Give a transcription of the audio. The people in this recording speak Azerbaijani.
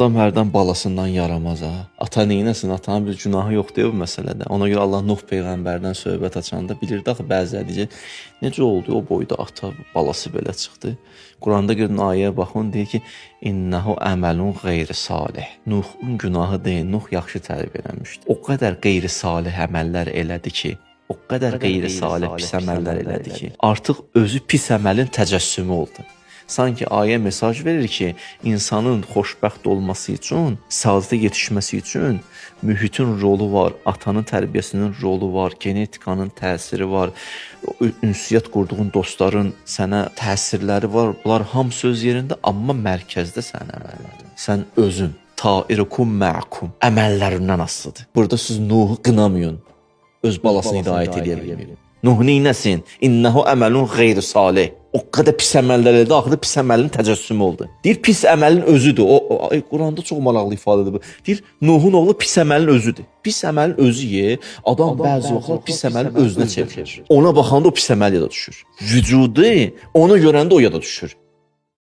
Adam hərdən balasından yaramaz ha. Ata neynəsin? Atanın bir günahı yoxdur bu məsələdə. Ona görə Allah Nuh peyğəmbərdən söhbət açanda bilirdi axı bəziləri deyəcək, necə oldu o boyda ata balası belə çıxdı. Quranda görün ayəyə baxın, deyir ki, innehu əməlun qeyri-salih. Nuhun günahı deyil, Nuh yaxşı tərbiyə eləmişdi. O qədər qeyri-salih əməllər elədi ki, o qədər qeyri-salih pis əməllər elədi ki, artıq özü pis əməlin təcəssümü oldu. Sanki ayə mesaj verir ki, insanın xoşbəxt olması üçün, səadətə yetişməsi üçün mühitin rolu var, atanın tərbiyəsinin rolu var, genetikanın təsiri var, ünsiyyət qurduğun dostların sənə təsirləri var. Bunlar hamısı öz yerində, amma mərkəzdə sənin əməllərin. Sən özün tairukum ma'kum əməllərindən asılıdır. Burada siz Nuhu qınamayın. Öz balasını hidayət edə bilmir. Nuh neynəsin? İnnehu əməlun qeyri-salih. O qədər pis əməllər elədi, axırda pis əməlin təcəssümü oldu. Deyir pis əməlin özüdür. O Quranda çox maraqlı ifadədir bu. Deyir Nuhun oğlu pis əməlin özüdür. Pis əməlin özü ye, adam bəzi vaxtlar pis əməlin özünə çevrilir. Ona baxanda o pis əməl yada düşür. Vücudu ona görəndə o yada düşür.